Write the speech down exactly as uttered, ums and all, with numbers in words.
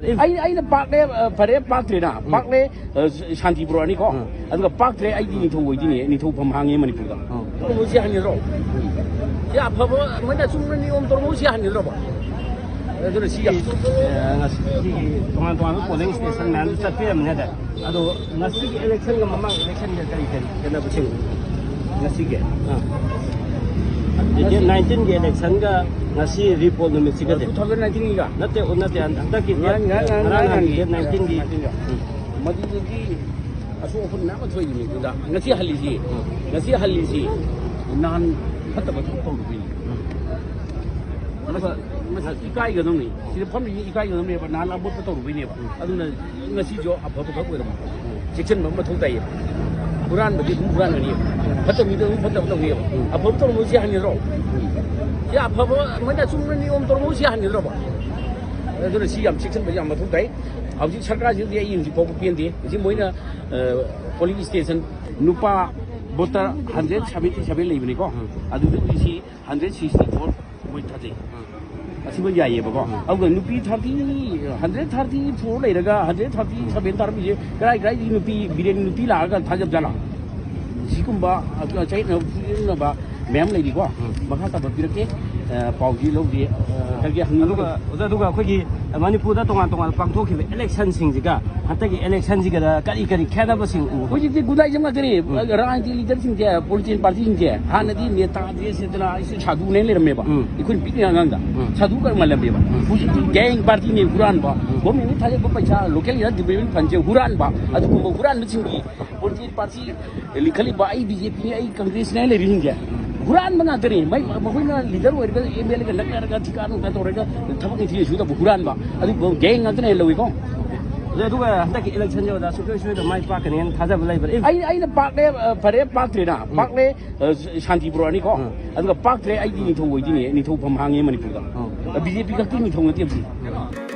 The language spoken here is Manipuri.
ꯑꯩ, ꯑꯩꯅ ꯄꯥꯛꯂꯦ, ꯑ, ꯐꯔꯦ, ꯄꯥꯛꯇ꯭ꯔꯦꯅ꯫ ꯎꯝ꯫ ꯄꯥꯛꯂꯦ, ꯑ, ꯁꯥꯟꯇꯤꯄꯨꯔꯥꯅꯤꯀꯣ꯫ ꯎꯝ꯫ ꯑꯗꯨꯒ ꯄꯥꯛꯇ꯭ꯔꯦ, ꯑꯩꯗꯤ ꯅꯤꯡꯊꯧ ꯑꯣꯏꯗꯣꯏꯅꯦ, ꯅꯤꯡꯊꯧꯐꯝ ꯍꯥꯡꯉꯦ ꯃꯅꯤꯄꯨꯔꯗ꯫ ꯎꯝ꯫ ꯇꯧꯔꯨꯁꯤ ꯍꯟꯒꯗ꯭ꯔꯣ? ꯁꯤ ꯑꯐꯕ, ꯃꯣꯏꯅ ꯑꯆꯨꯝꯕ ꯅꯤꯌꯣꯝ ꯇꯧꯔꯨꯁꯤ ꯍꯟꯒꯗ꯭ꯔꯣꯕ? ꯑꯗꯨꯅ ꯁꯤ ꯌꯥꯝ ꯑꯦ, ꯉꯁꯤꯒꯤ ꯇꯣꯉꯥꯟ ꯇꯣꯉꯥꯟꯕ polling station ꯃꯌꯥꯝꯗ ꯆꯠꯄꯤꯔꯝꯅꯦ ꯑꯗ꯫ ꯑꯗꯣ ꯉꯁꯤꯒꯤ election ꯒ ꯃꯃꯥꯡ election ꯒ ꯀꯔꯤ ꯀꯔꯤ ꯈꯦꯠꯅꯕꯁꯤꯡ? ꯉꯁꯤꯒꯤ? ꯑꯥ꯫ Date nineteen ꯒꯤ election ꯒ ꯉꯁꯤ repoll ꯅꯨꯃꯤꯠꯁꯤꯒꯗꯤ? Two thousand nineteen ꯒꯤꯒ? ꯅꯠꯇꯦ, ꯎ, ꯅꯠꯇꯦ, ꯍꯟꯗꯛꯀꯤ ꯉꯔꯥꯡ, ꯉꯔꯥꯡ, ꯉꯔꯥꯡ ꯉꯔꯥꯡ ꯅꯍꯥꯟꯒꯤ ꯅꯍꯥꯟꯒꯤ date nineteen ꯒꯤ꯫ ꯎꯝ꯫ ꯃꯗꯨꯗꯒꯤ ꯑꯁꯣꯛ ꯑꯄꯟ ꯃꯌꯥꯝ ꯑꯃ ꯊꯣꯛꯏꯅꯤ ꯑꯗꯨꯗ꯫ ꯉꯁꯤ ꯍꯜꯂꯤꯁꯤ, ꯎꯝ꯫ ꯉꯁꯤ ꯍꯜꯂꯤꯁꯤ ꯅꯍꯥꯟ ꯐꯠꯇꯕ ꯊꯕꯛ ꯇꯧꯔꯨꯕꯩꯅꯤ꯫ ꯎꯝ꯫ ꯃꯁꯤ, ꯃꯁꯤ ꯏꯀꯥꯏꯒꯗꯕꯅꯤ꯫ ꯁꯤꯗ ꯐꯝꯃꯤꯁꯤ ꯏꯀꯥꯏꯒꯗꯕꯅꯦꯕ꯫ ꯅꯍꯥꯟ ꯑꯕꯣꯠꯄ ꯇꯧꯔꯨꯕꯩꯅꯦꯕ꯫ ꯎꯝ꯫ ꯑꯗꯨꯅ ꯉꯁꯤꯁꯨ ꯑꯐꯕ ꯊꯕꯛ ꯑꯣꯏꯔꯝꯃꯤ꯫ ꯎꯝ꯫ ꯆꯦꯛꯁꯤꯟꯕ ꯑꯃ ꯃꯊꯧ ꯇꯥꯏꯌꯦꯕ꯫ ꯍꯨꯔꯥꯟꯕꯗꯤ ꯑꯗꯨꯝ ꯍꯨꯔꯥꯟꯒꯅꯤꯕ꯫ ꯐꯠꯇꯕ ꯃꯤꯗ ꯑꯗꯨꯝ ꯐꯠꯇꯕ ꯇꯧꯅꯤꯕ꯫ ꯎꯝ꯫ ꯑꯐꯕ ꯇꯧꯔꯝꯃꯤ ꯁꯤ ꯍꯟꯒꯗ꯭ꯔꯣ? ꯎꯝ꯫ ꯁꯤ ꯑꯐꯕ, ꯃꯣꯏꯅ ꯑꯆꯨꯝꯕ ꯅꯤꯌꯣꯝ ꯇꯧꯔꯝꯃꯤ ꯁꯤ ꯍꯟꯒꯗ꯭ꯔꯣꯕ? ꯑꯗꯨꯅ ꯁꯤ ꯌꯥꯝ ꯆꯦꯛꯁꯤꯟꯕ ꯌꯥꯝ ꯃꯊꯧ ꯇꯥꯏ꯫ ꯍꯧꯖꯤꯛ ꯁꯔꯀꯥꯔꯁꯤꯗꯤ ꯑꯩ ꯍꯧꯖꯤꯛ ꯐꯥꯎꯕ ꯄꯦꯟꯗꯦ꯫ ꯍꯧꯖꯤꯛ ꯃꯣꯏꯅ, ꯑ, polling station ꯅꯨꯄꯥ voter hundred seventy seven ꯂꯩꯕꯅꯤꯀꯣ꯫ ꯎꯝ꯫ ꯑꯗꯨꯗꯒꯤ ꯁꯤ hundred sixty four ꯃꯣꯏ ꯊꯥꯖꯩ꯫ ꯎꯝ꯫ ꯑꯁꯤꯃ ꯌꯥꯏꯌꯦꯕꯀꯣ꯫ ꯎꯝ꯫ ꯑꯗꯨꯒ ꯅꯨꯄꯤ thirty, hundred thirty four ꯂꯩꯔꯒ hundred thirty seven ꯇꯥꯔꯝꯃꯤꯁꯦ ꯀꯔꯥꯏ ꯀꯔꯥꯏꯗꯒꯤ ꯅꯨꯄꯤ, ꯕꯤꯔꯦꯟ ꯅꯨꯄꯤ ꯂꯥꯛꯑꯒ ꯊꯥꯖꯕ ꯖꯥꯠꯂꯥ? ꯁꯤꯒꯨꯝꯕ ꯆꯌꯦꯠꯅꯕ ꯐꯨꯖꯤꯟꯅꯕ ꯃꯌꯥꯝ ꯂꯩꯔꯤꯀꯣ꯫ ꯎꯝ꯫ ꯃꯈꯥ ꯇꯥꯕ ꯄꯤꯔꯛꯀꯦ꯫ ꯑ, ꯄꯥꯎꯁꯤ ꯂꯧꯗꯦ꯫ ꯑ, ꯀꯔꯤꯒꯤ ꯍꯪꯅꯤꯡꯕ? ꯑꯗꯨꯒ, ꯑꯣꯖꯥ, ꯑꯗꯨꯒ ꯑꯩꯈꯣꯏꯒꯤ ꯃꯅꯤꯄꯨꯔꯗ ꯇꯣꯉꯥꯟ ꯇꯣꯉꯥꯟꯅ ꯄꯥꯡꯊꯣꯛꯈꯤꯕ election ꯁꯤꯡꯁꯤꯒ ꯍꯟꯗꯛꯀꯤ election ꯁꯤꯒꯗ ꯀꯔꯤ ꯀꯔꯤ ꯈꯦꯠꯅꯕꯁꯤꯡ ꯎꯕ? ꯍꯧꯖꯤꯛꯇꯤ ꯒꯨꯟꯗꯥꯏꯖꯝ ꯉꯥꯛꯇꯅꯤ꯫ ꯎꯝ꯫ ꯔꯥꯖꯅꯤꯇꯤ leader ꯁꯤꯡꯁꯦ, political party ꯁꯤꯡꯁꯦ, ꯍꯥꯟꯅꯗꯤ ꯅꯦꯇꯥ ꯗ꯭ꯔꯦꯁ ꯁꯦꯠꯇꯅ ꯑꯩꯁꯨ ꯁꯥꯗꯨꯅꯦꯅ ꯂꯩꯔꯝꯃꯦꯕ꯫ ꯎꯝ꯫ ꯑꯩꯈꯣꯏꯅ ꯄꯤꯛꯂꯤꯉꯩ ꯑꯉꯥꯡꯗ꯫ ꯎꯝ꯫ ꯁꯥꯗꯨ ꯀꯔꯝ ꯃꯥꯜꯂꯝꯃꯦꯕ? ꯎꯝ꯫ ꯍꯧꯖꯤꯛꯇꯤ gang party ꯅꯦ ꯍꯨꯔꯥꯟꯕ꯫ ꯎꯝ꯫ Government ꯅ ꯊꯥꯗꯔꯛꯄ ꯄꯩꯁꯥ, local area development fund ꯁꯦ ꯍꯨꯔꯥꯟꯕ꯫ ꯎꯝ꯫ ꯑꯗꯨꯒꯨꯝꯕ ꯍꯨꯔꯥꯟꯕꯁꯤꯡꯒꯤ political party ꯂꯤꯡꯈꯠꯂꯤꯕ ꯑꯩ BJP ꯅꯤ, ꯑꯩ Congress ꯅꯦ ꯂꯩꯔꯤꯁꯤꯡꯁꯦ ꯍꯨꯔꯥꯟꯕ ꯉꯥꯛꯇꯅꯤ꯫ ꯃꯩ-, ꯃꯈꯣꯏꯅ leader ꯑꯣꯏꯔꯒ MLA ꯒ ꯅꯛꯅꯔꯒ ꯊꯤꯀꯥ ꯅꯨꯡꯀꯥ ꯇꯧꯔꯒ ꯊꯕꯛ ꯅꯤꯡꯊꯤꯅ ꯁꯨꯗꯕ ꯍꯨꯔꯥꯟꯕ꯫ ꯑꯗꯨꯒꯨꯝꯕ gang ꯉꯥꯛꯇꯅꯦ ꯂꯧꯏꯀꯣ꯫ ꯑꯗꯨ-, ꯑꯗꯨꯒ ꯍꯟꯗꯛꯀꯤ election ꯁꯦ ꯑꯣꯖꯥ ꯁꯨꯡꯁꯣꯏ ꯁꯣꯏꯗꯅ ꯃꯥꯏ ꯄꯥꯛꯀꯅꯦꯅ ꯊꯥꯖꯕ ꯂꯩꯕ꯭ꯔꯥ? ꯑꯩ, ꯑꯩꯅ ꯄꯥꯛꯂꯦ, ꯑ, ꯐꯔꯦ, ꯄꯥꯛꯇ꯭ꯔꯦꯅ꯫ ꯎꯝ꯫ ꯄꯥꯛꯂꯦ, ꯑ, ꯁꯥꯟꯇꯤꯄꯨꯔꯅꯤꯀꯣ꯫ ꯎꯝ꯫ ꯑꯗꯨꯒ ꯄꯥꯛꯇ꯭ꯔꯦ, ꯑꯩꯗꯤ ꯎꯝ꯫ ꯅꯤꯡꯊꯧ ꯑꯣꯏꯗꯣꯏꯅꯦ, ꯅꯤꯡꯊꯧꯐꯝ ꯍꯥꯡꯉꯦ ꯃꯅꯤꯄꯨꯔꯗ꯫ ꯎꯝ꯫ BJP ꯈꯛꯀꯤ ꯅꯤꯡꯊꯧ ꯅꯠꯇꯦ ꯍꯧꯖꯤꯛ꯫ ꯎꯝ꯫